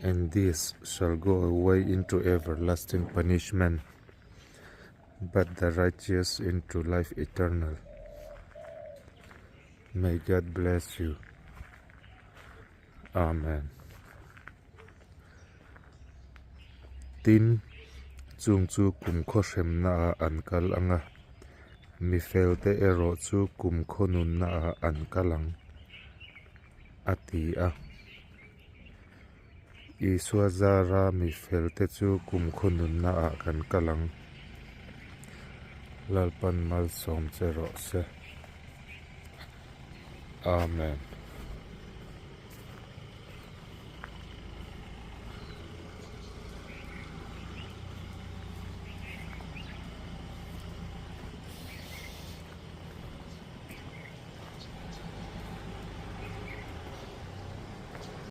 And these shall go away into everlasting punishment, but the righteous into life eternal. May God bless you. Amen. Tin, chung chu kumkhaw hremna ah an kal ang a, mi felte erawh chu kumkhaw nunna ah an kal ang, a ti a. Isua zara mi felte chu kumkhaw nunna ah kan kal ang. Lalpan malsawm che rawh se. Amen.